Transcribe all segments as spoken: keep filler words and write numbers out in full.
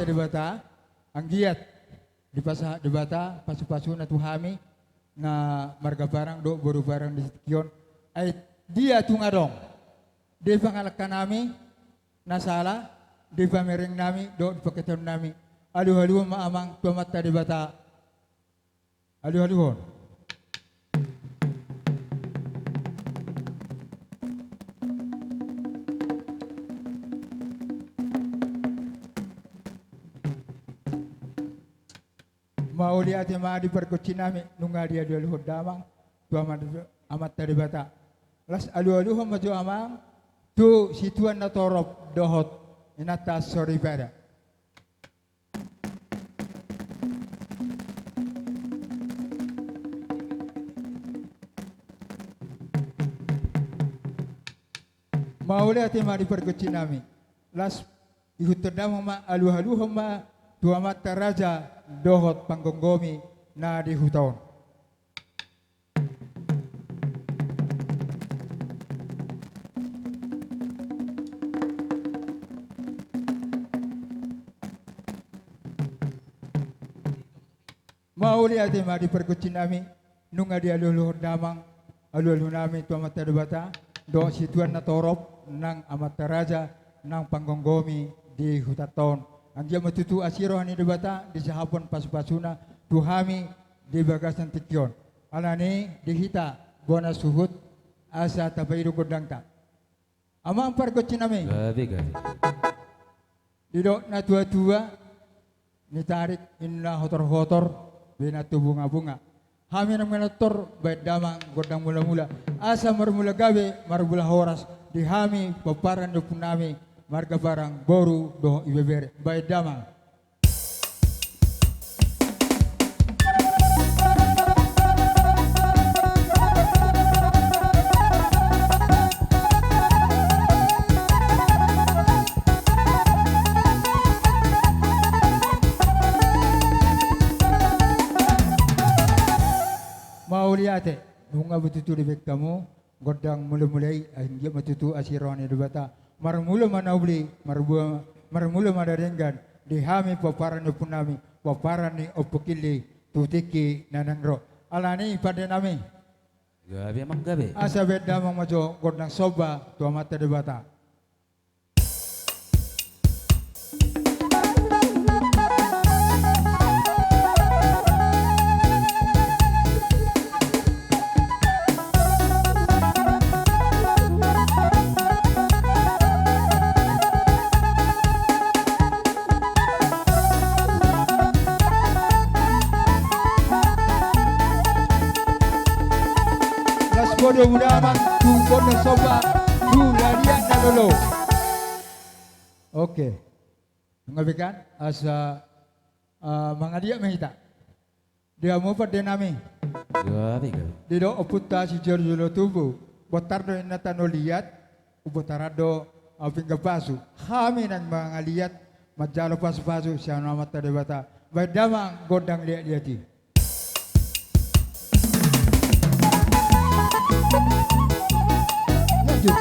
Debata, anggiat dipasahat Debata pasu-pasuna tu hami na marga Parang dohot boru Parang di tingki on. Ai dia tung adong di pangalangka nami na sala, di pamereng nami dohot di pangkataion nami, alu-aluhon ma amang tu Amanta Debata. Alu-aluhon. Mauliate ma di pargonsi nami, nunga dialu-aluhon damang tu Amanta Debata. Laos alu-aluhon ma jo amang tu situan na torop dohot inanta soripada. Mauliate ma di pargonsi nami. Laos ihuthon damang ma, alu-aluhon ma tu amanta raja dohot panggomgomi na di huta on. Mauliate ma di pargonsi nami, nunga dialu-aluhon damang alu-alu nami tu Amanta Debata dohot situan na torop nang amanta raja nang panggomgomi di hutanta on. Anggiat ma tutu asi roha ni Debata disahaphon pasu-pasuna tu hami di bagasan tingki on. Alani di hita bona suhut asa tapaido gondangta. Amang pargonsi nami. Gabe, gabe. Didok na tua-tua, nitarik inna hotor-hotor, binahen tu bunga-bunga. Hami na manortor, baen damang gondang mula-mula. Asa marmula gabe, marmula horas, di hami pomparan ni ompu nami, marga Parang boru dohot ibebere. Baen damang. Mauliate, nunga botul tu dibaen hamu gondang mula-mula i, anggiat ma tutu asi roha ni Debata. Marmula ma na uli, marmula, marmula ma na denggan, di hami pomparan ni ompu nami, pomparan ni Ompu Kille, tu tingki na naeng ro. Alani pande nami. Gabe amang gabe. Asa baen damang ma jo gondang somba tu Amanta Debata. Las bodo muda amang tu gondang somba tu laliat na lolo. Oke. Nunga be kan asa, eh, mangaliat ma hita. Di hamu pande nami. Gabe, gabe. Didok ompunta si jolo-jolo tubu. Bontar do inanta na liat, umbotaran do, eh, pinggan pasu. Hami naeng mangaliat, manjalo pasu-pasu sian Amanta Debata. Baen damang gondang liat-liat i. Lanjut.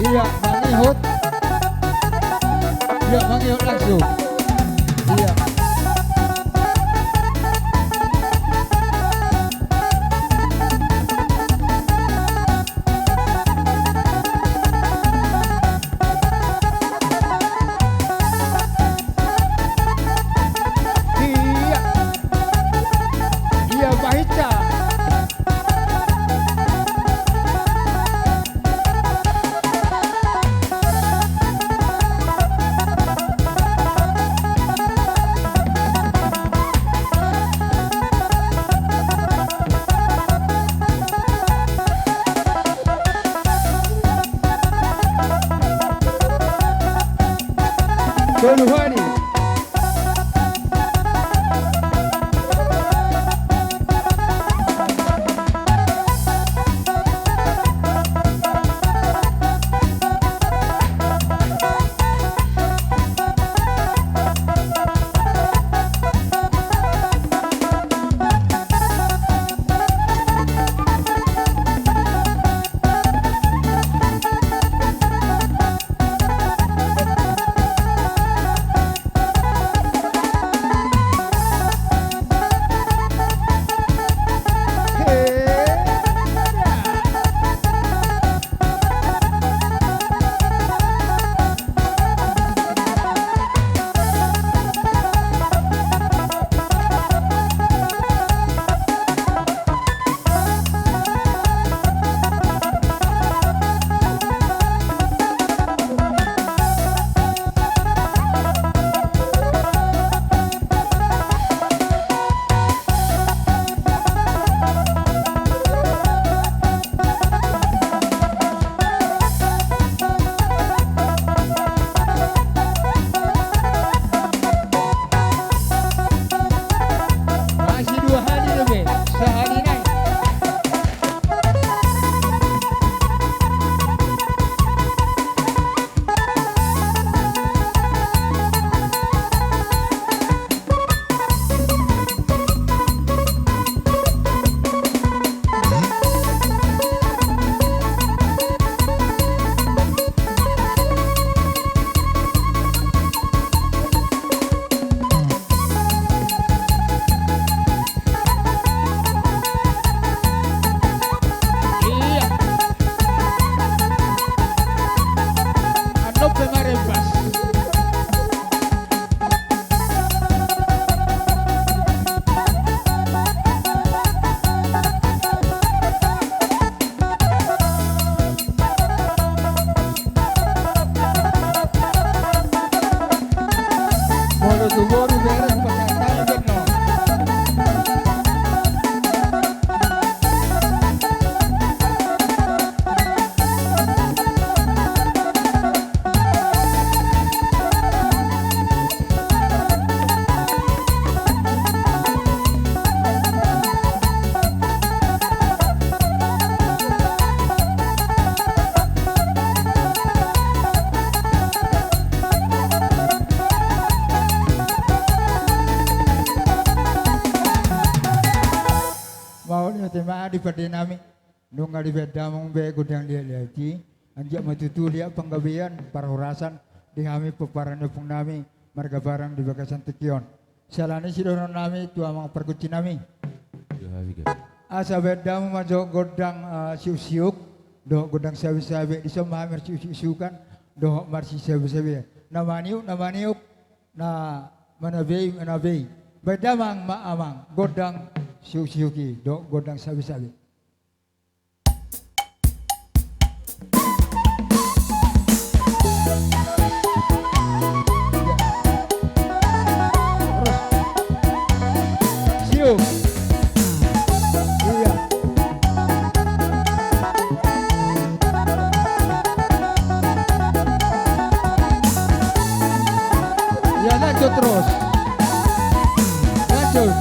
Iya, mangihut. Iya, mangihut langsung. Iya. Tolu hali. Masih dua hali dope, sahali nai. Molo tu boru beres pakai tali benno. Mauliate ma di pande nami. Nunga dibaen damang be gondang liat-liat i, andiat ma tutu liat panggabean parhorasan di hami pomparan ni ompung nami marga Parang di bagasan tingki on. Siala ni i sidohonon nami tu amang pargonsi nami. Asa baen damang ma jo gondang, eh, siuk-siuk dohot gondang sabe-sabe, dison ma hami marsiuk-siukan dohot marsisabe-sabe. Na maniuk, na maniuk, na manabei, manabei. Baen damang ma amang gondang siuk-siuk i dohot gondang sabe-sabe. Siuk. Iya. Iya, lanjut terus. Lanjut.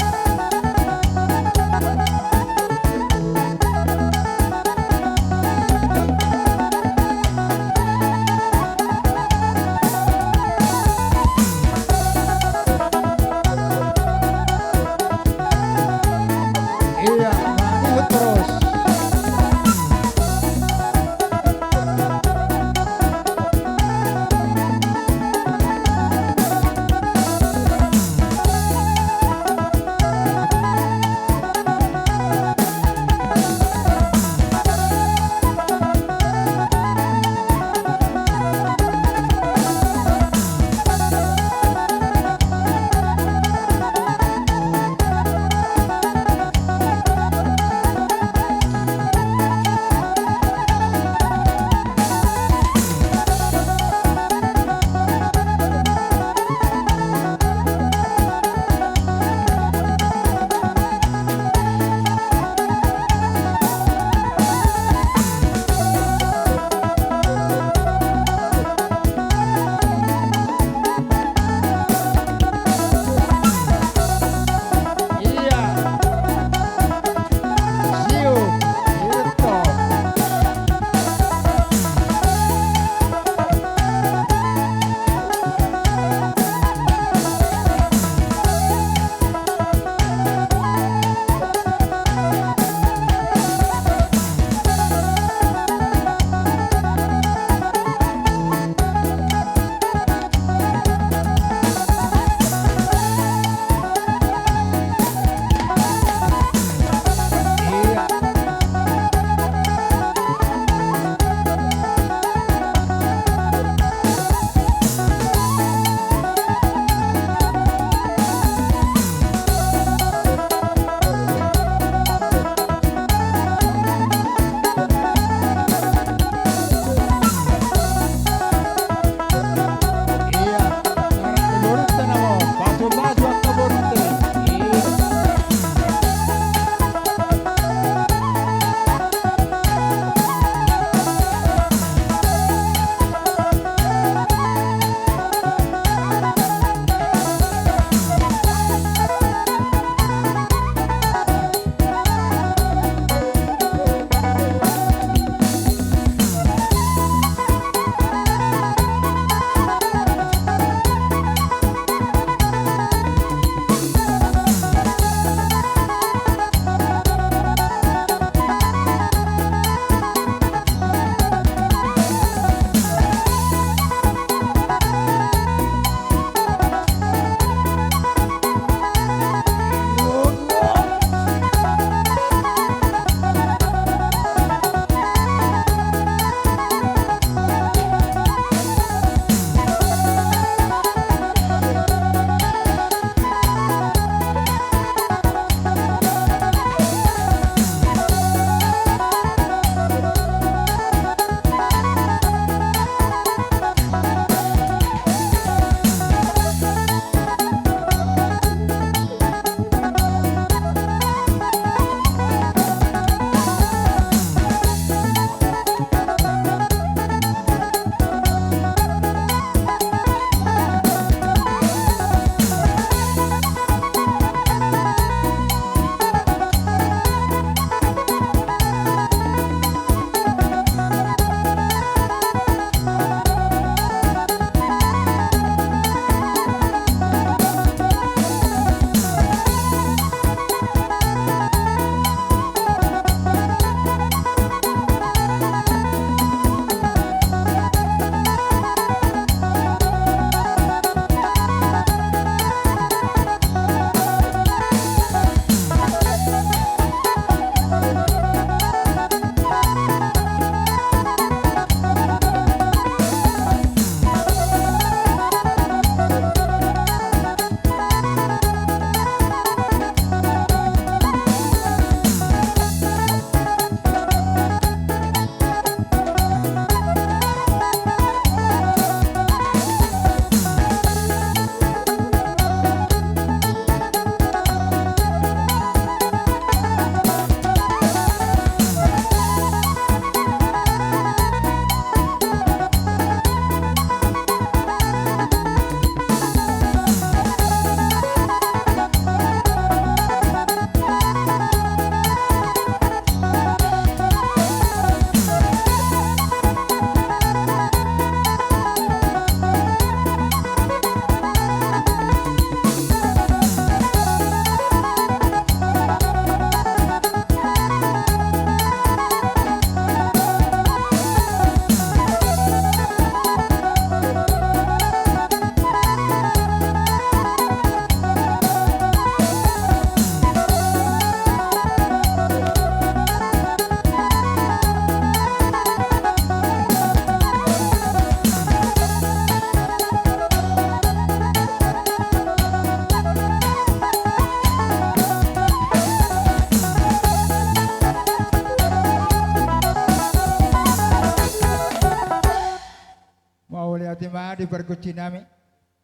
Di pargonsi nami,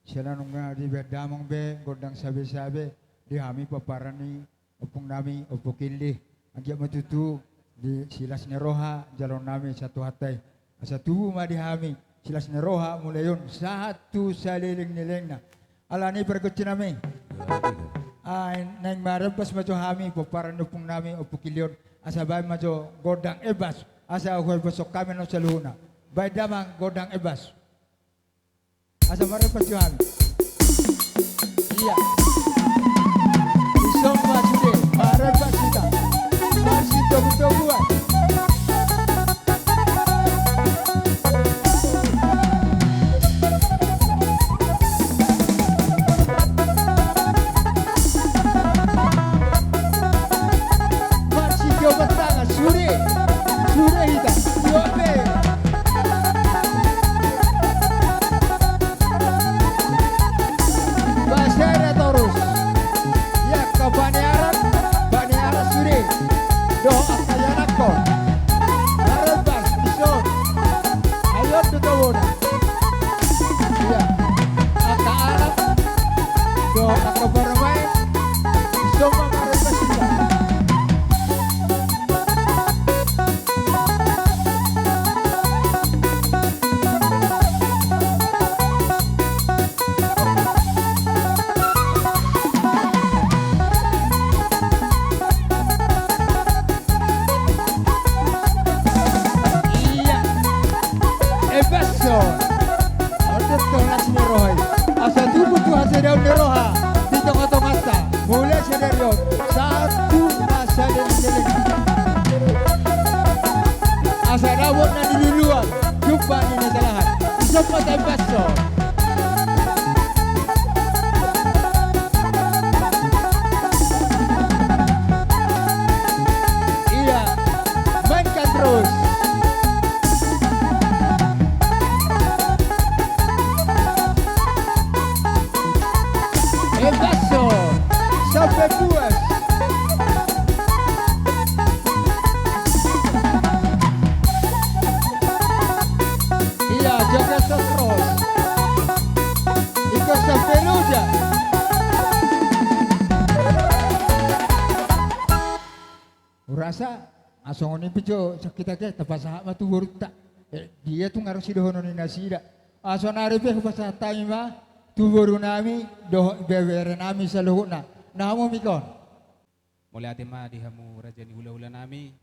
siala nunga dibaen damang be gondang sabe-sabe di hami pomparan ni ompung nami, Ompu Kili. Anggiat ma tutu di silas ni roha jaloon nami sian Tuhanta i. Asa tubu ma di hami silas ni roha mulai on sahat tu saleleng ni lelengna. Alani i pargonsi nami, ai naeng marembas ma jo hami pomparan ni ompung nami, Ompu Kili on. Asa baen ma jo gondang embas, asa huembason hami annon saluhutna. Baen damang gondang embas. Asa marembas jo hami. Ia. Dison ma sude, marembas hita. Marsitogutoguan. Marsitiopan tangan, sude. Sude hita. Dua pe. Basera torus. Ia angka paniaran, paniaran sude. Dohot angka ianakhon. Marembas, dison. Ai on do tobona. Ia. Angka anak. Dohot angka parumaen. Dison ma marembas hita. Ia. Embashon. Odet do las ni roha i. Asa tubu tu hasedaon ni roha di tongatonganta. Mulai sadari on sahat tu na saleleng ni lelengna. Asa dapot na niluluan, jumpa ni na salahan. Dison ma taembashon. Ia, mainkan terus. Embashon sampe puas. Ia, jaga terus. Ikut sampe loja. Hurasa, ah, songon i pe jo, sian hita ke, tapasahat ma tu borunta. Eh, dia tung adong sidohonon ni nasida. Ah, saonari pe hupasahat hami ma tu boru nami dohot ibebere nami saluhutna. Na hamu mikon. Mauliate ma di hamu raja ni hulahula nami.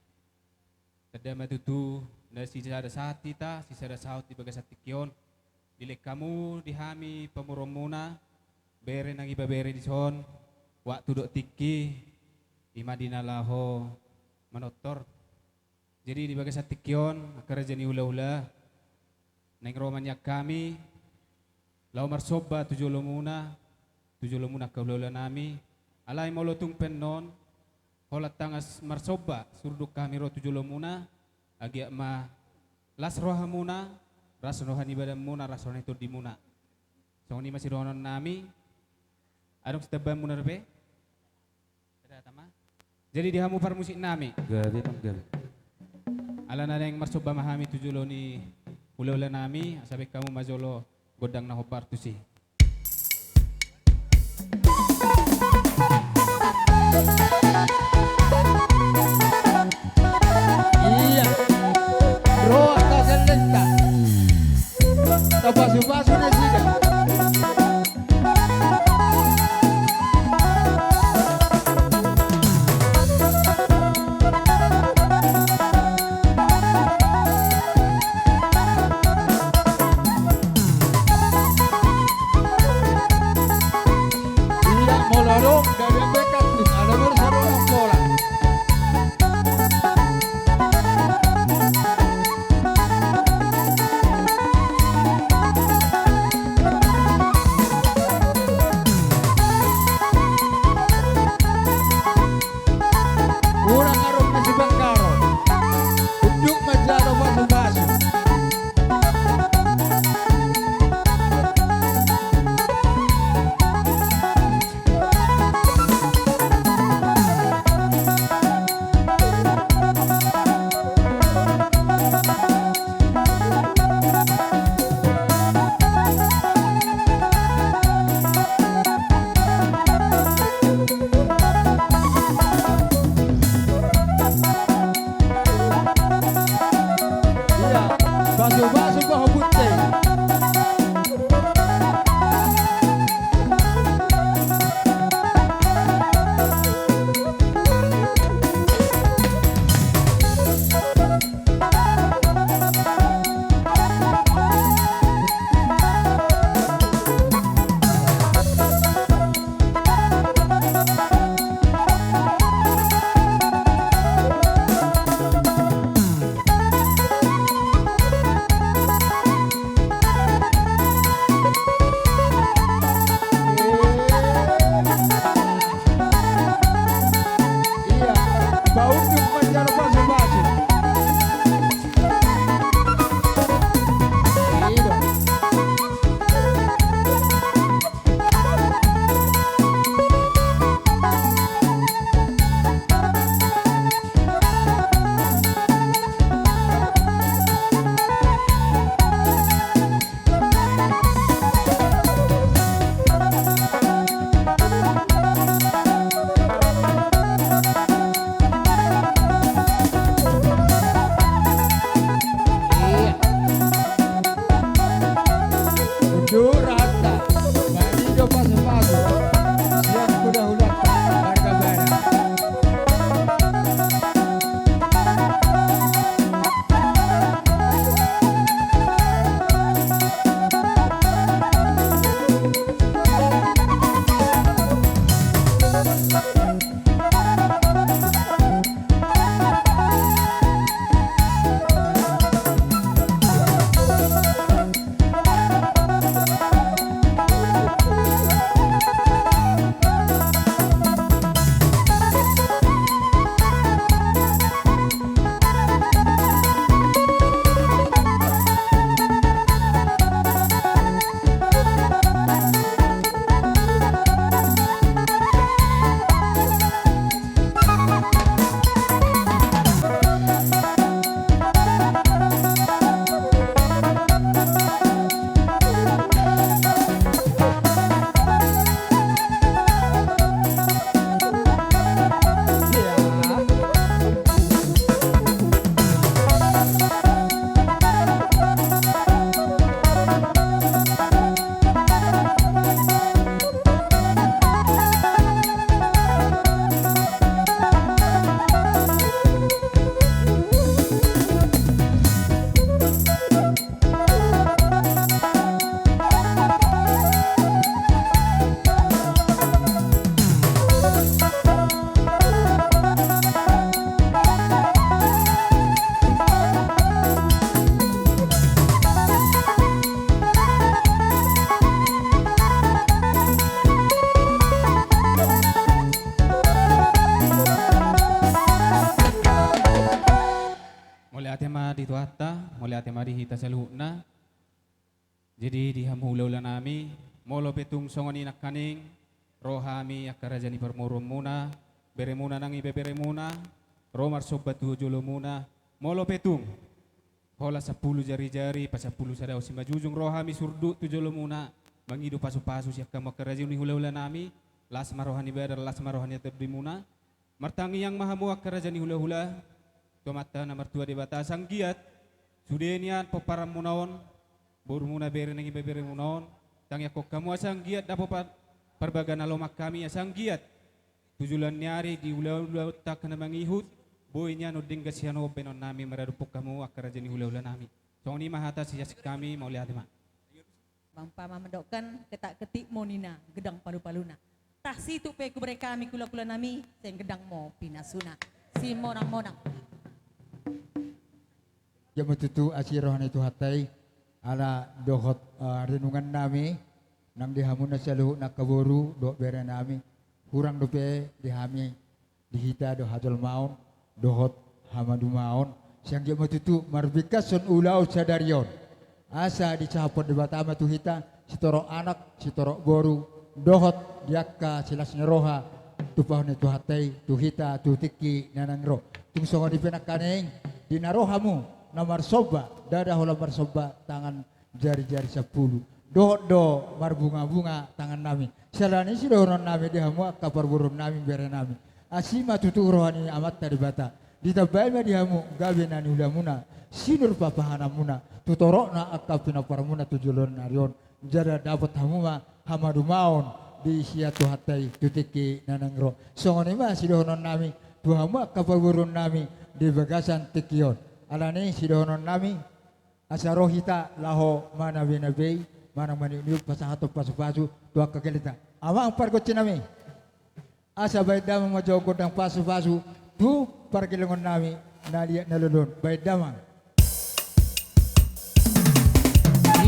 Tanda ma tutu na sisada sahat hita, sisada saut di bagasan tingki on. Dilehon hamu di hami pamoruonmuna, bere nang ibebere dison, waktu dohot tingki, i ma di na laho manortor. Jadi di bagasan tingki on, angka raja ni hulahula, naeng ro ma nian hami laho marsomba tu jolomuna, tu jolomuna angka hulahula nami. Alai molo tung pe annon holan tangan marsomba, surduk hami ro tu jolomuna, anggiat ma las rohamuna, las roha ni badanmuna, las roha ni tondimuna. Songon i ma sidohonon nami. Adong sitambaanmuna dope? Jadi di hamu parmusik nami. Gabe, Bang, gabe. Alana naeng marsomba ma hami tu jolo ni hulahula nami, asa baen hamu ma jolo gondang na hombar tusi. Ia. Roha kagelenta. Tapasupasu nasida. Ia molo adong gabe bekat tu ala molo sadongan pola. Tuhanta, mauliate ma di hita saluhutna. Jadi di hamu hulahula nami, molo pe tung songon i nangkaning, ro hami angka raja ni parboruonmuna, beremuna nang ibeberemuna, ro marsomba tu jolomuna, molo pe tung holan sampulu jarijari, pasampulu sada on simanjujung ro hami surduk tu jolomuna, mangido pasupasu sian hamu angka raja ni hulahula nami, las ma roha ni badan, las ma roha ni tondimuna. Martangiang ma hamu angka raja ni hulahula, tu Amanta na martua Debata, asa anggiat sude nian pomparanmuna on, borumuna, bere nang ibeberemuna on, tangiangkon hamu asa anggiat dapot par-, parbaga na lomak hami, asa anggiat tu joloan ni ari di ulaonta na mangihut, boi nian on denggan sian on baenon nami maradophon hamu angka raja ni hulahula nami. Songon i ma hata sian hami, mauliate ma. Bang umpama mandokken ketak ketik monina gedang palu-paluna. Tah situtu pe hubere hami kula-kula nami, seng gedang mo pinasuna. Simonang-monang. Ia ma tutu asi roha ni Tuhanta i, ala dohot, eh, renungan nami, nang di hamu na saluhutna angka boru, dohot bere nami, hurang dope di hami, di hita do hajolmaon, dohot hamadumaon, sai anggiat ma tutu marbingkashon ulaon sadari on. Asa disahaphon Debata ma tu hita, sitorop anak, sitorop boru, dohot di angka silas ni roha, tumpahon ni Tuhanta i, tu hita, tu tingki na naeng ro. Tung songon i pe nangkaning, di na ro hamu, na marsomba, ndada holan marsomba tangan jarijari sampulu. Dohot do marbungabunga tangan nami. Siala ni i sidohonon nami di hamu angka parboruon nami, bere nami. Asi ma tutu roha ni Amanta Debata. Ditambai ma di hamu gabe na niulamuna, sinur papahananmuna, tu toropna angka pinomparmuna tu joloan ni ari on. Jala dapot hamu ma hamadumaon di sian Tuhanta i tu tingki na naeng ro. Songon i ma sidohonon nami tu hamu angka parboruon nami di bagasan tingki on. Ala ni i sidohonon nami, asa ro hita laho manabe-nabe i, manang maniuk-niuk pasahathon pasu-pasu tu angka gelengta. Amang pargonsi nami, asa baen damang ma jo gondang pasu-pasu tu pargellengon nami na liat na lolo on. Baen damang.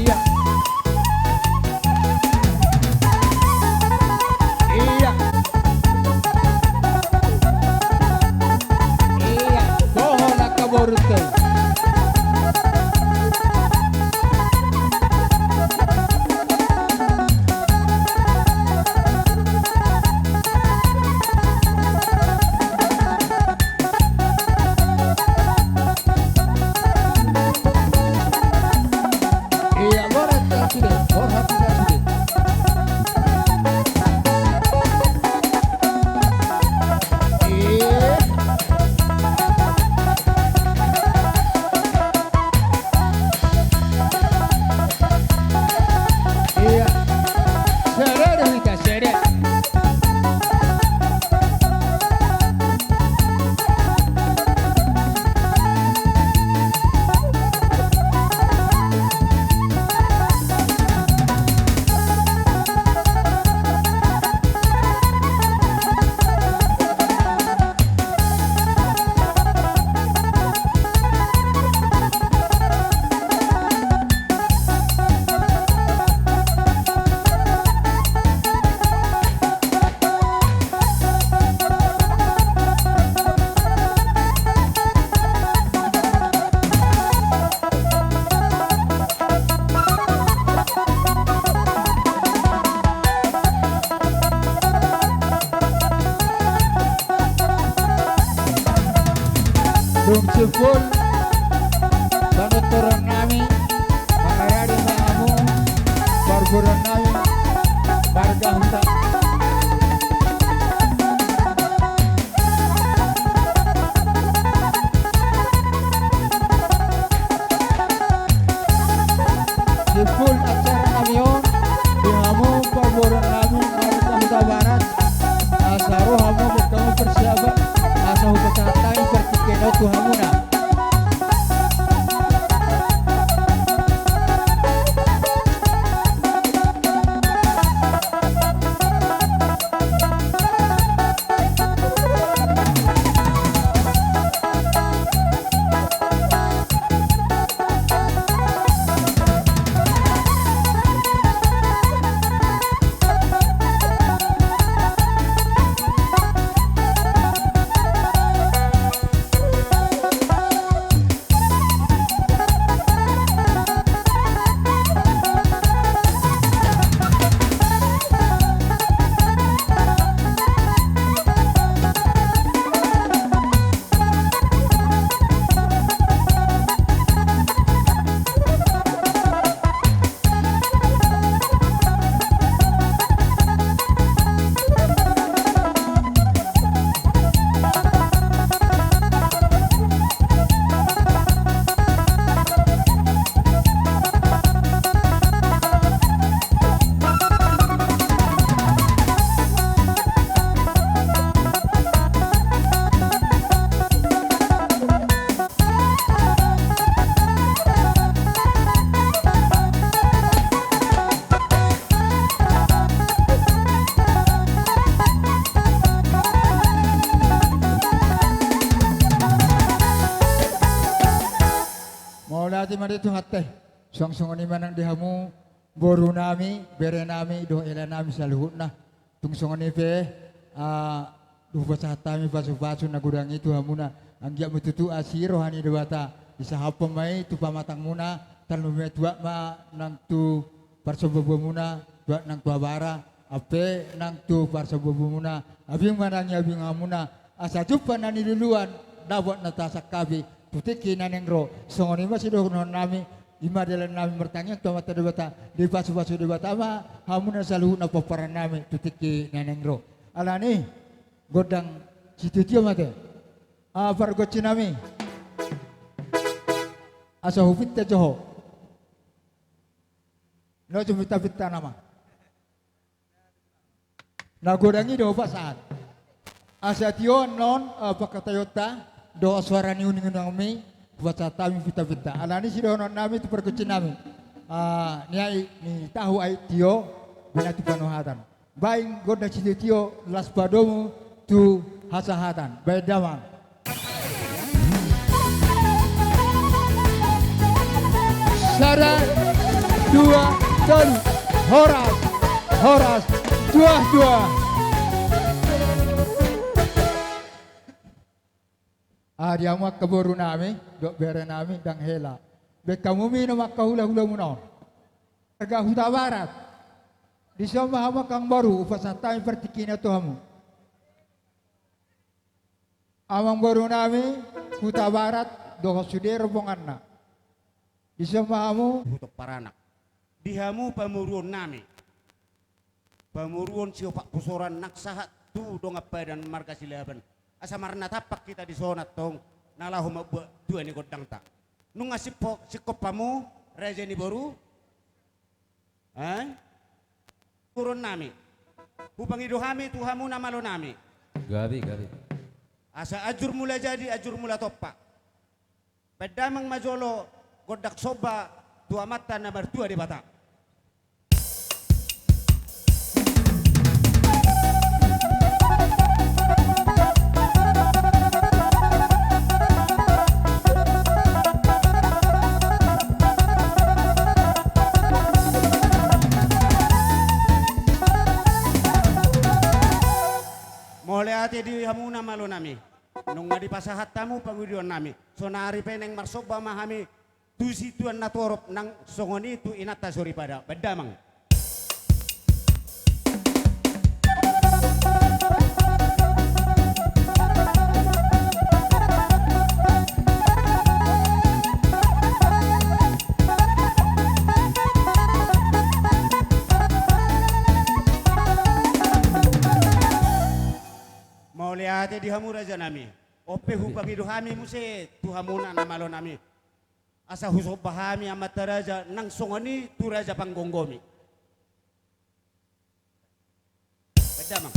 Ia. Ia. Ia. Toho na kaborute. Ia. Sere do hita, sere. Dung simpul panutturon nami, mangarade ma hamu parboruon nami marga Huta. Simpul acara nami on, di hamu parboruon nami marga Huta Barat, asa ro hamu, buat hamu persiapan, asa hupasahat hami partingkian on tu hamuna. Ate made tu hata. Suang songon i ma nang di hamu boru nami, bere nami, dohot hela nami saluhutna. Tung songon i pe, ah, dung pasahat hami pasupasu na godang i tu hamuna, anggiat ma tutu asi roha ni Debata, disahaphon ma i tu pamatangmuna, tarlumobi ma tuat ma nang tu parsombabuanmuna, tuat nang tu abara, ampe nang tu parsombabuanmuna, abing ma nang i abinganmuna, asa jumpang na niluluan, dapot na tasangkapi, tu tingki na naeng ro, songon i ma sidohonon nami, i ma dalan nami martangiang tu Amanta Debata, dipasupasu Debata ma, hamuna saluhutna pomparan nami, tu tingki na naeng ro. Alani, gondang sitiotio ma ate. Ah, pargonsi nami. Asa hupinta jo ho. Nunga jumita-pinta nama. Na godang i do hupasahat. Asa tio annon, eh, pangkataionta, dohot soara ni uninguninganmi, hupasahat hami pinta-pinta. Alani sidohonon nami tu pargonsi nami. Ah, niai ni tahu ai tio, bina tu panuhatan. Baen gondang sitiotio, las padomu tu hasahatan. Baen damang. Sada, dua, tolu. Horas, horas, tuah, tuah. Ah, di hamu angka boru nami, dohot bere nami, dang hela. Baen hamu minum angka hula-hulamuna on. Marga Hutabarat. Dison ma hamu angka boru, hupasahat hami partingkian tu hamu. Amangboru nami, Hutabarat, dohot sude rombonganna. Dison ma hamu. Huta Paranak. Di hamu pamoruon nami. Pamoruon siopat pusoran nang sahat tu dongan padan marga Silaban. Asa marnatampak hita dison antong, na laho mambuat tua ni gondangta. Nunga singkop, singkop hamu, raja ni boru? Eh? Pamoruon nami. Hupangido hami tu hamu na malo nami. Gabe, gabe. Asa anjur mula jadi, anjur mula tompa. Baen damang ma jolo gondang somba tu Amanta na martua Debata. Mauliate di hamu na malo nami. Nunga dipasahat hamu pangidoan nami. Sonari pe naeng marsomba ma hami tu situan na torop nang songon i tu inanta soripada. Baen damang. Mauliate di hamu raja nami. On pe hupangido hami muse tu hamuna na malo nami. Asa husomba hami amanta raja nang songon i tu raja panggomgomi. Baen damang.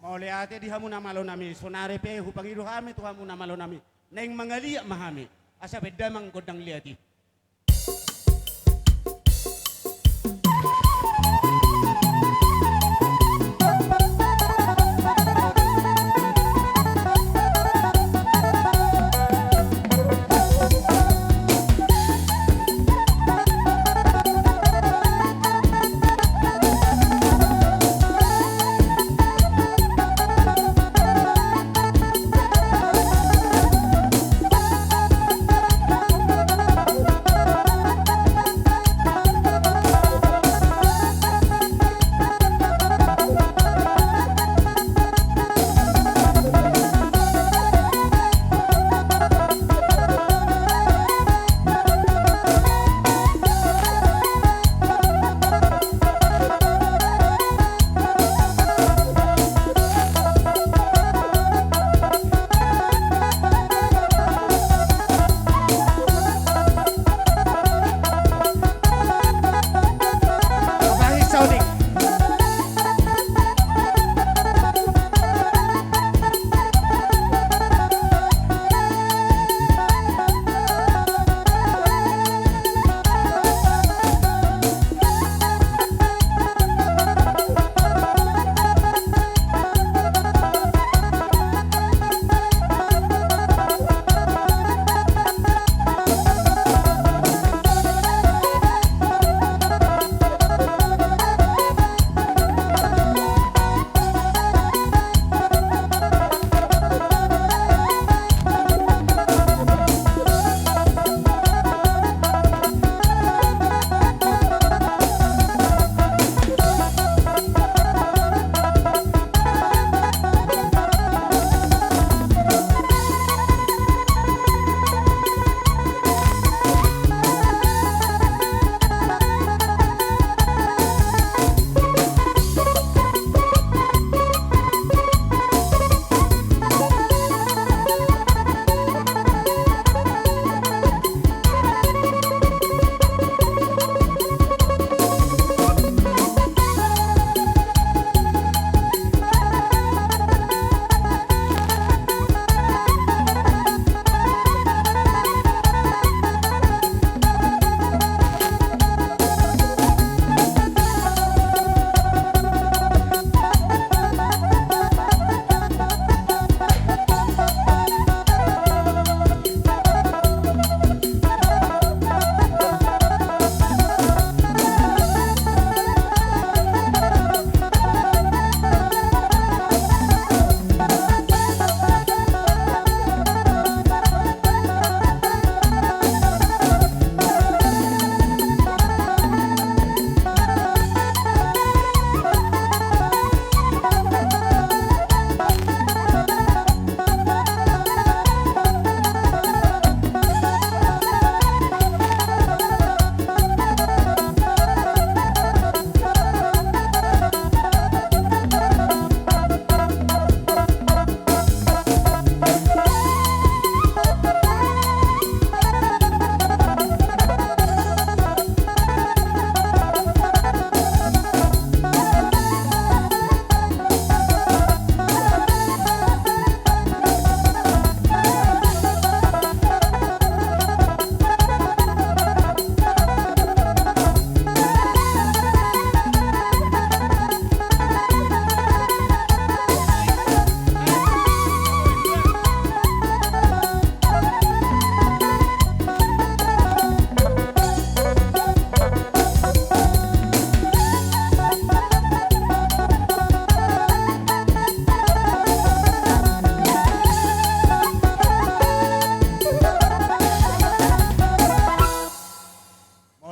Mauliate di hamu na malo nami, sonari pe hupangido hami tu hamu na malo nami. Naeng mangaliat ma hami, asa baen damang gondang liat i.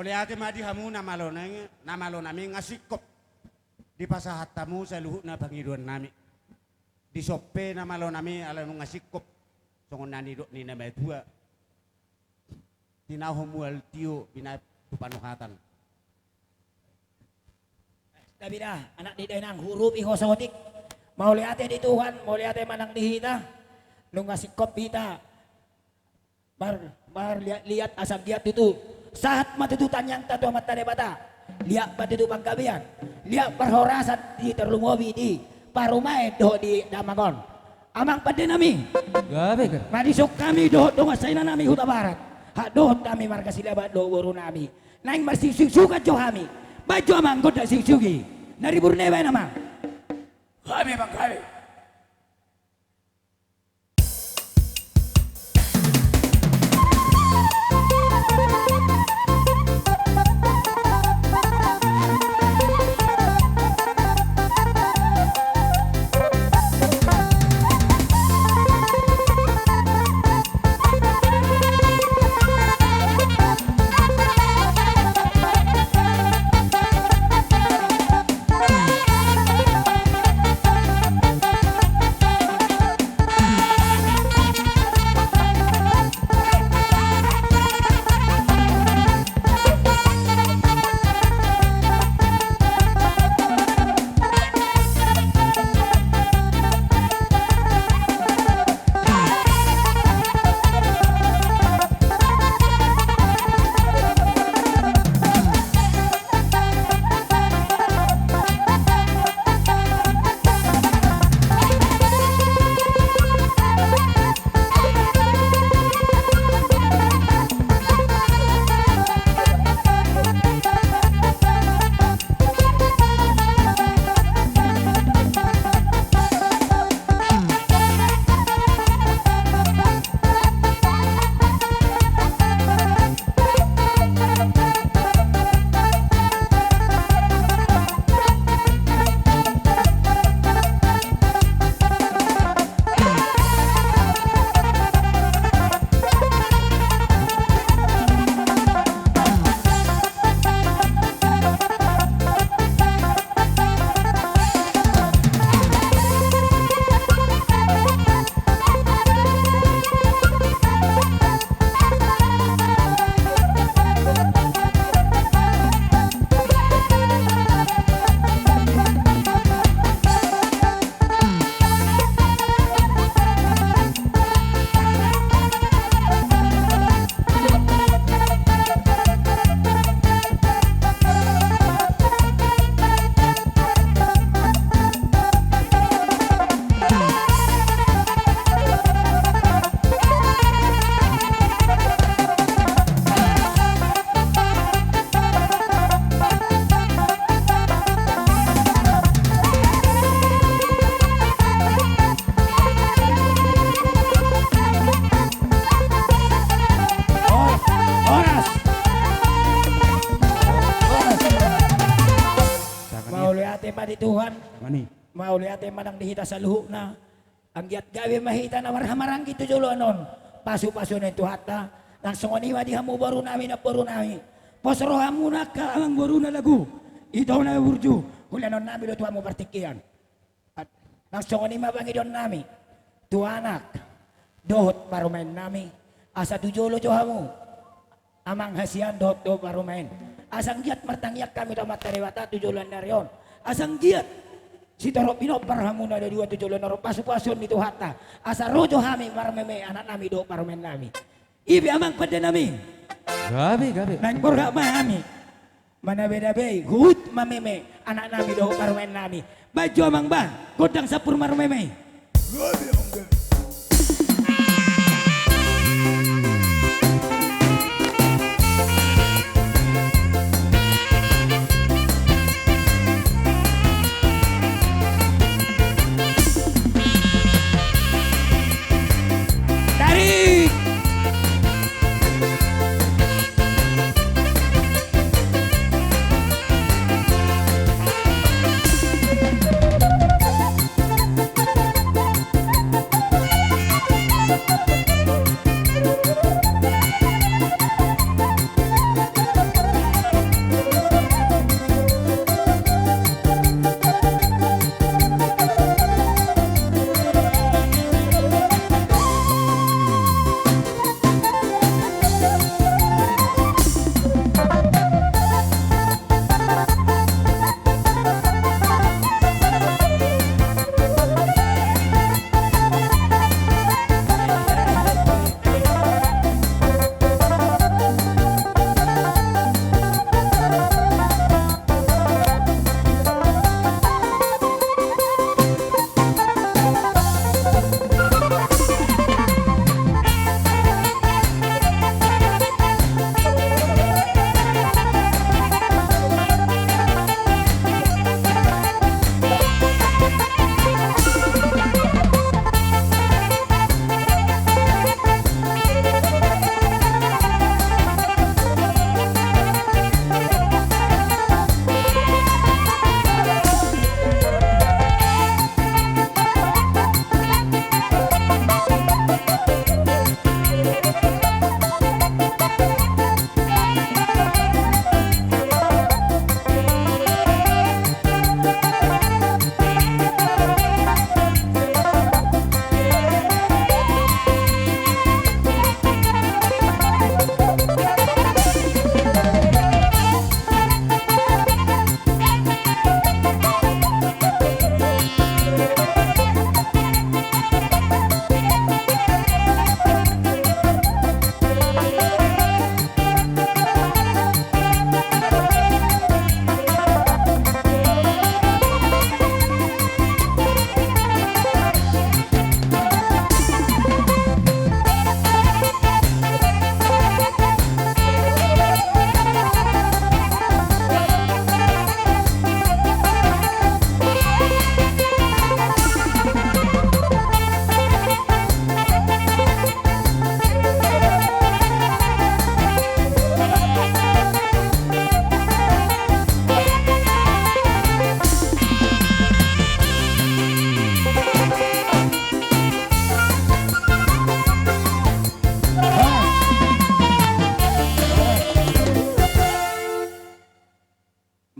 Mauliate ma di hamu na malo nami, na malo nami, nunga singkop dipasahat hamu saluhutna pangidoan nami. Dison pe na malo nami ala nunga singkop, songon na nidok ni na matua: Tinahu mual tio binahen tu panuhatan. Tapi da, anak ni dainang, hurupi ho saotik. Mauliate di Tuhan, mauliate ma nang di hita. Nunga singkop hita mar, marliat-liat asa anggiat tutu sahat ma tutu tangiangta tu Amanta Debata. Liat ma tutu panggabean, liat parhorasan di tarlumobi di parumaen dohot di damang on. Amang pande nami, gabe, gabe. Madison hami dohot dongan sainang nami Hutabarat, hak dohot hami marga Silaban dohot boru nami. Naeng marsingsingsungan jo hami. Baen jo amang gondang singsing i. Na ribur na i baen, amang. Gabe, amang, gabe. Horas. Horas. Mauliate ma di Tuhan. Mauliate ma nang di hita saluhutna. Anggiat gabe ma hita na marhahamaranggi tu joloan on. Pasupasu ni Tuhanta. Nang songon i ma di hamu boru nami, namboru nami. Pos rohamuna angka amangboru na lagu, ito na burju, hulehon nami do tu hamu partingkian. Nang songon i ma pangidoan nami tu anak dohot parumaen nami, asa tu jolo jo hamu, amang hasian dohot, dohot parumaen. Asa anggiat martangiang hami tu Amanta Debata tu joloan ni ari on. Asa anggiat sitorop pinompar hamu na dua tu joloan on, pasupasu ni Tuhanta. Asa ro jo hami marmeme anak nami dohot parumaen nami. I pe amang pande nami. Gabe, gabe. Naeng borhat ma hami. Manabe-dabe, huhut mameme anak nami dohot parumaen nami. Baen jo amang ba gondang sampur marmeme. Tarik.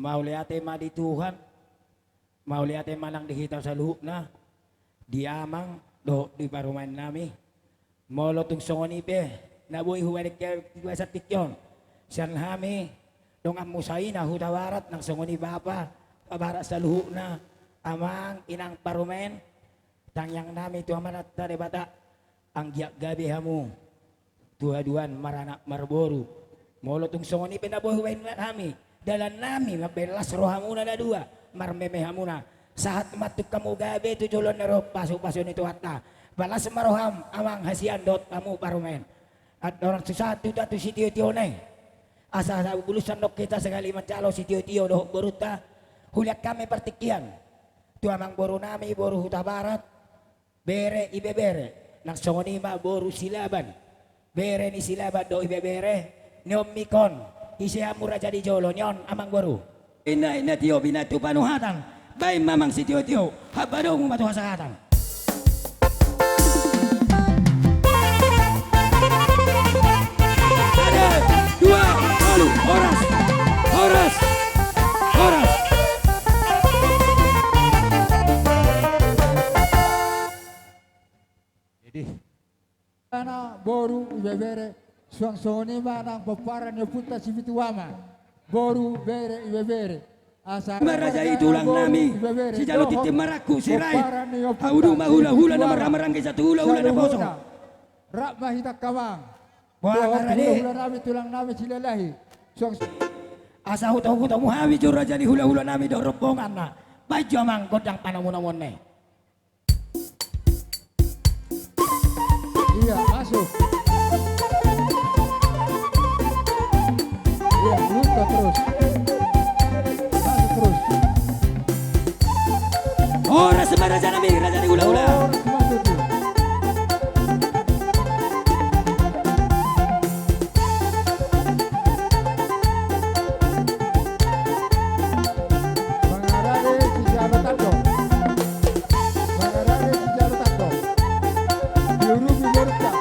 Mauliate ma di Tuhan, mauliate ma nang di hita saluhutna, di amang dohot di parumaen nami. Molo tung songon i pe na boi hubahen hami di bagasan tingki on, sian hami donganmu saina Hutabarat, nang songon i bapa Hutabarat saluhutna, amang, inang, parumaen, tangiang nami tu Amananta Debata, anggiat gabe hamu tu haduan maranak marboru. Molo tung songon i pe na boi hubahen hami, dalan nami mambahen las rohamuna na dua, marmeme hamuna. Sahat ma tung hamu gabe tu joloan na ro, pasupasu ni Tuhanta. Ba las ma roham, amang, hasian dohot hamu parumaen. Andorang so sahat tu hita tu sitio-tiona i, asa, asa bulusna dohot hita sahali manjalo sitio-tio dohot borunta, hulean hami partingkian tu amangboru nami, boru Hutabarat, bere Ibebere, nang songon i ma boru Silaban, bere ni Silaban dohot Ibebere. Ni on ma ingkon, ise hamu raja di jolo, ni on, amangboru. Inna, inna tio, binahen tu panuhatan, bahen ma, amang, sitio-tio, habadomu ma tu hasahatan. Sada, dua, tolu, horas, horas, horas. Jadi, anak boru Ibebere, suang songon i ma nang pomparan ni ompunta si Pitu Ama, boru bere Ibebere. Asa ma raja i, tulang nami, sijalo tintin marangkup sirait, pomparan ni ompunta si Pitu Ama, haudu ma hula-hula na marhaha maranggi, satu hula-hula na poso. Rap ma hita, amang. Boha, dohot hula-hula nami, tulang nami Silalahi. Suang. Asa huto-huto mu hami jo raja ni hula-hula nami dohot rombonganna. Bahen jo, amang, gondang panomu-nomuon i. Iya, masuk. Iya, lupa terus. Masuk terus. Horas ma raja nami, raja ni hula-hula. Horas ma tutu. Mangarade sijalo tando. Mangarade sijalo tando. Diurupi borunta.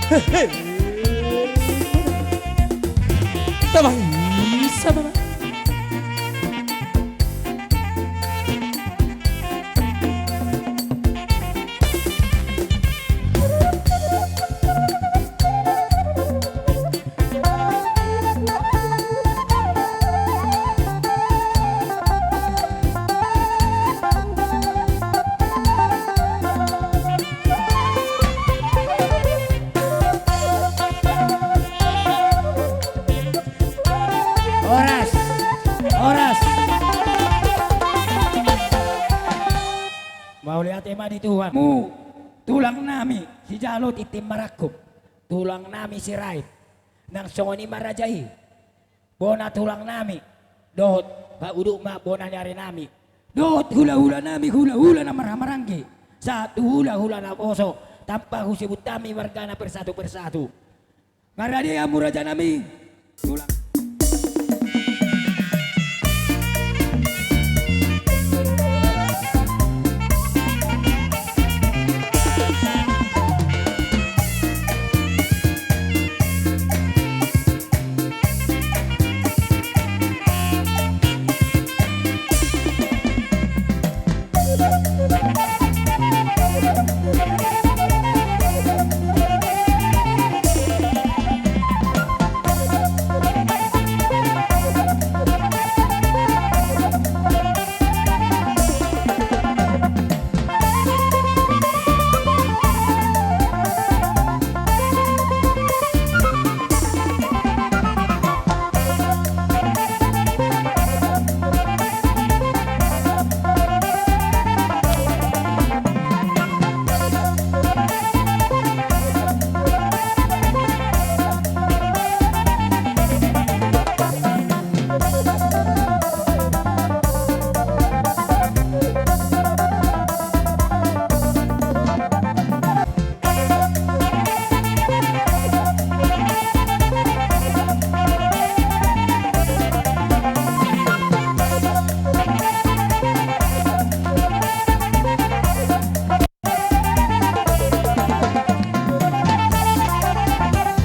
Hehe. Tama, isa, tama. Horas, horas. Mauliate ma di Tuhan. Mu, tulang nami, sijalo tintin marangkup. Tulang nami Sirait. Nang songon i ma raja i. Bona tulang nami, dohot, ba uduk ma bona ni ari nami, dohot hula-hula nami, hula-hula na marhaha maranggi, sahat tu hulahula naposo, tanpa husebut hami margana persatu-persatu. Nga rade hamu rajanami. Ulang.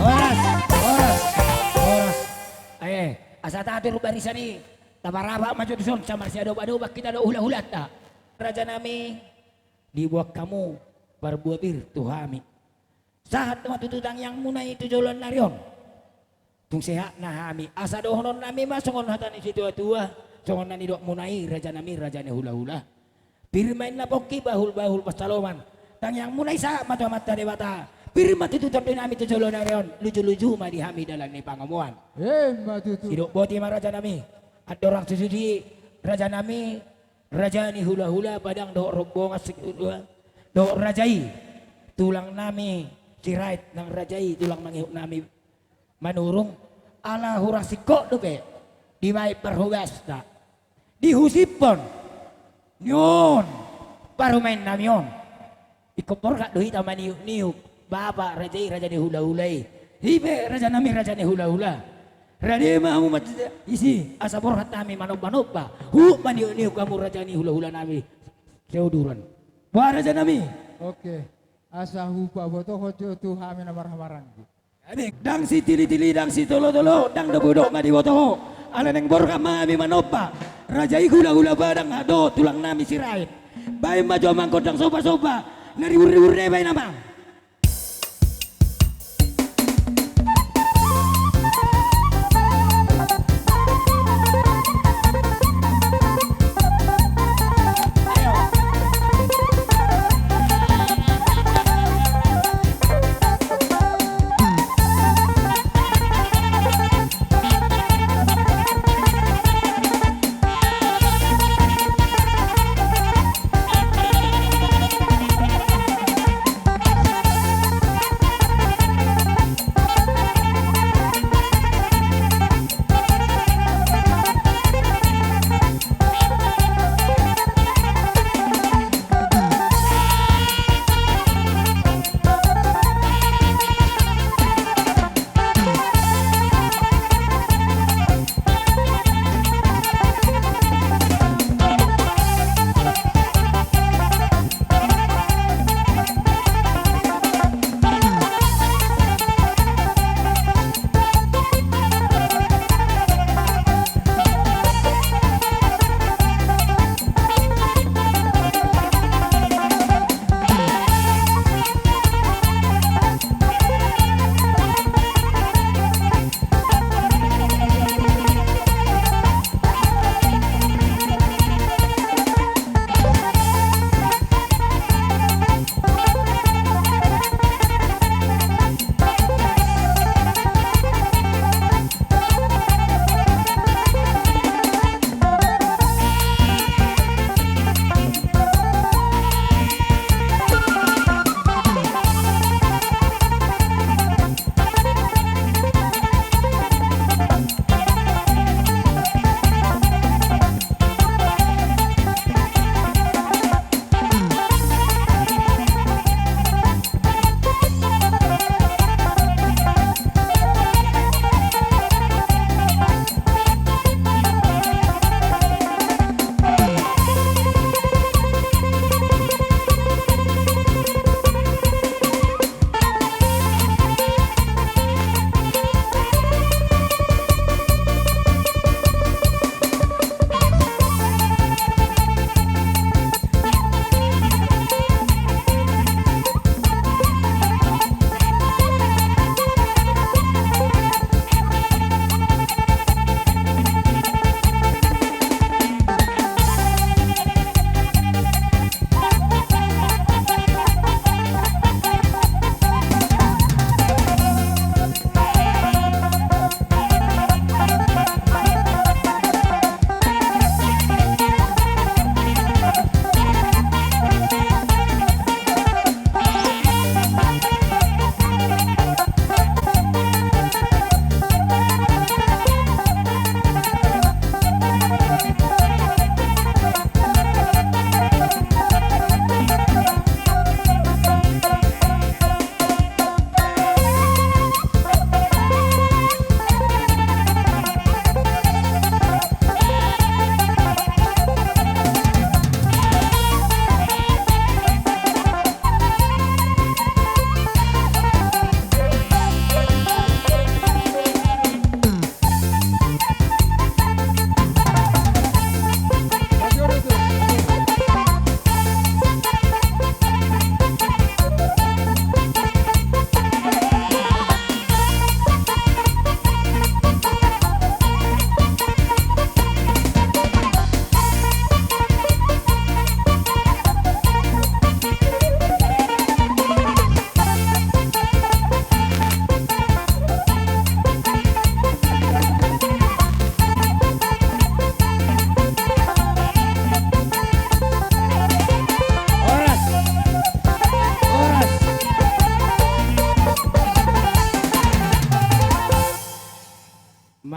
Horas, horas, horas. Eh, asa tatur barisan i, taparabak ma jo tuson, asa marsiadopadop hita dohot hulahulanta. Rajanami, diboan hamu parbue pir tu hami. Sahat ma tutu tangiangmuna i tu joloan ni ari on. Tung sehat na hami, asa dohononnami ma songon hata ni situatua, songon na nidokmuna i rajanami, raja ni hulahula. Pir ma inna pongki, bahulbahul pansalongan. Tangiangmuna i sahat ma tu Amanta Debata. Pir ma tutu tondinami tu joloan ni ari on, lujuluju ma di hami dalan ni pangomoan. Emma tutu. Sidok boti ma rajanami. Andorang sude i rajanami, raja ni hulahula, padang dohot rombongan si hulahula, dohot raja i tulangnami Sirait, nang raja i tulang mangihutnami Manurung, ala hurang singkop dope dibaen parhobasta, dihusipon ni on parumaennami on. Ingkon borhat do hita maniukniuk bapak raja i, raja ni hulahula i. I pe rajanami, raja ni hulahula, rade ma hamu ma isi, asa borhat hami manombanomba, huhut maniukniuk hamu raja ni hulahulanami siuduran. Boha rajanami? Oke. Asa hupabotohon jo tu hami na marhahamaranggi. Ndang sitilitili, ndang sitolotolo, ndang dobodobo na diboto ho. Ala naeng borhat ma hami manomba raja i, hulahula padang dohot tulangnami Sirait. Baen ma jo amang gondang somba-somba na riburribur, baen amang.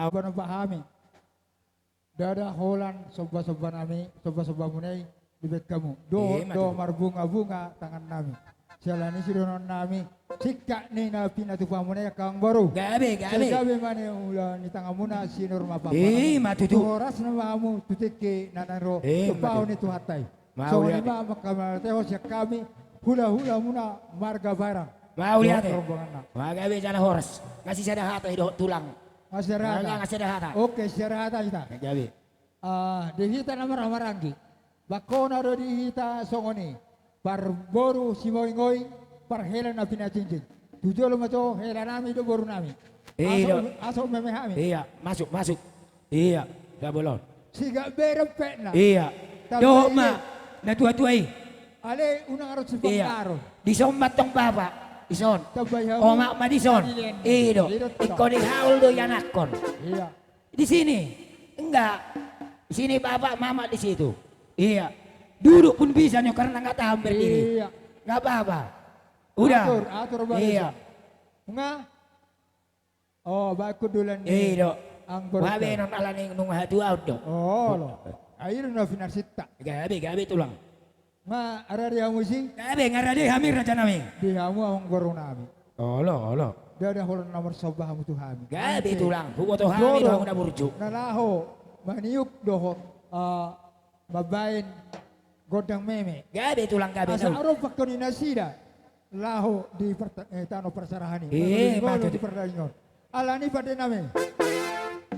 Apa na pahami? Ndada holan somba-somba nami, somba-somba muna i dibaen hamu. Dohot do marbunga-bunga tangan nami. Siala ni i sidohonon nami, singkat ni na pinatupa muna i angka amangboru. Gabe, gabe. Sai gabe ma ni ula ni tangan muna, sinur ma papa. Ima tutu. Tu horas na ma hamu tu tingki na naeng ro. Tumpahon ni Tuhanta i. Songon i ma mangkamartehon sian hami hula-hula muna marga Barang. Mauliate. Rombonganna. Gabe jala horas. Nunga sisada hata i dohot tulang. Nunga sisada hata. Nunga sisada hata. Oke, sisada hata hita. Gabe. Ah, di hita na marhahamaranggi. Bangkona do di hita songon i. Parboru simoingoing, parhela na pinajinjing. Tu jolo ma jo hela nami dohot boru nami. Asa, asa meme hami. Ia, masuk, masuk. Ia, da bolon. Sigak bereng petna. Ia. Dohot ma natua-tua i. Ale unang ro sipangaro. Dison ma tong bapa. Dison. Omak ma dison. I do. Ingkon dihaul do ianakhon. Ia. Di sini. Enggak. Di sini bapak, mamak di situ. Ia. Duduk pun bisa nyo karena nggak tahan berdiri. Ia. Nggak apa-apa. Udah. Atur, atur baru. Ia. Nunga. Oh, baik kudulan ni. I do. Anggur. Babe non ala ni nunga hatuaon do. Oh, lo. Ai do na pinarsinta. Gabe, gabe tulang. Nga rade hamu isi? Gabe, nga rade hami raja nami. Di hamu amangboru nami. Olo, olo. Ndada holan na marsomba hamu tu hami. Gabe tulang, huboto hami do hamu na burju. Na laho maniuk dohot, ah, mambaen gondang meme. Gabe tulang, gabe. Asa ro pangkoni nasida laho di parta-, eh, tano parserahan i. Ima tutu. Di pardagingon. Alani pande nami.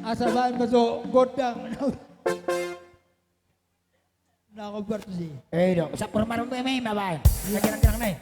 Asa baen ma jo gondang. Na, kau berarti sih. Eh, dong, sabar marung meme ma baen. Ia. Gerang-gerang nai.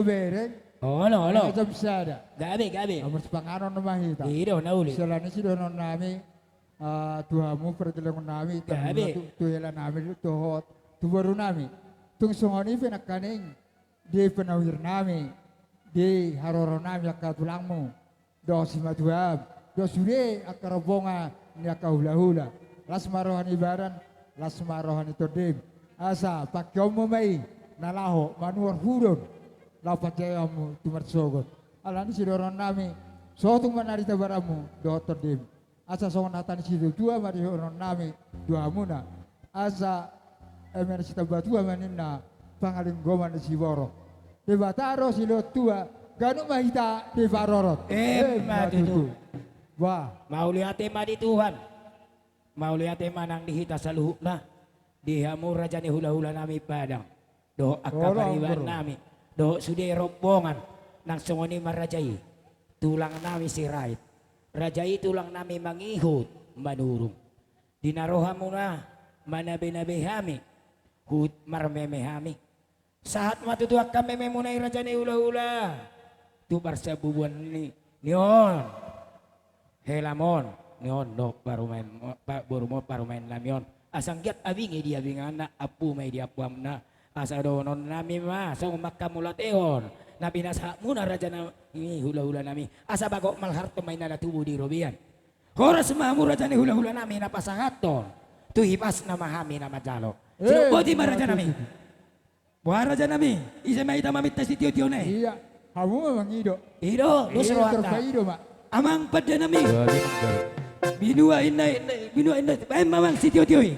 Bereng. Olo, olo. Jam sada. Gabe, gabe. Marsipanganon ma hita. I do na uli. Siala ni i sidohonon nami, ah, tu hamu pargellengon nami, tu, tu hela nami, tu hot, tu boru nami. Tung songon i pe nangkaning di panahir nami, di haroro nami angka tulangmu. Dohot simatuam, dohot sude angka rombongan ni angka hulahula. Las ma roha ni badan, las ma roha ni tondim. Asa pangkeonmu ma i na laho manuhor hudon, laho panjaeonmu tu marsogot. Ala ni i sidohonon nami, sotung ma na di tabaranmu dohot tondim. Asa songon hata ni situatua ma dohonon nami tu hamuna. Asa eme na sitamba tua ma ninna, pangalinggoman ni siborok. Debata do silehon tua, ganup ma hita diparorot. Emma tutu. Bah. Mauliate ma di Tuhan. Mauliate ma nang di hita saluhutna. Di hamu raja ni hulahula nami Padang. Dohot angka pariban nami. Dohot sude rombongan. Nang songon i ma raja i. Tulang nami Sirait. Raja i tulang nami mangihut manurung. Di na rohamuna manabenabe hami, huhut marmeme hami. Sahat ma tutu angka mememuna i raja ni hulahula. Tu parsabubuan ni, ni on. Helam on, ni on do parumaen, pa-, borum on parumaen nami on. Asa anggiat abingi di abinganna, ampu ma i di ampuanna. Asa dohonon nami ma, songon ma angka mauliatehon na pinasahatmuna raja ni hulahula nami. Asa bagot malharto ma inna na tubu di robean. Horas ma hamu raja ni hulahula nami na pasahathon. Tu hipasna ma hami na manjalo. Eh, sidok boti ma raja nami. Boha raja nami, ise ma hita maminta sitiotio na i? Ia, hamu ma mangido. I do, dos rohanta. Amang pande nami. Binua inna, binua inna, baen ma amang sitiotio i.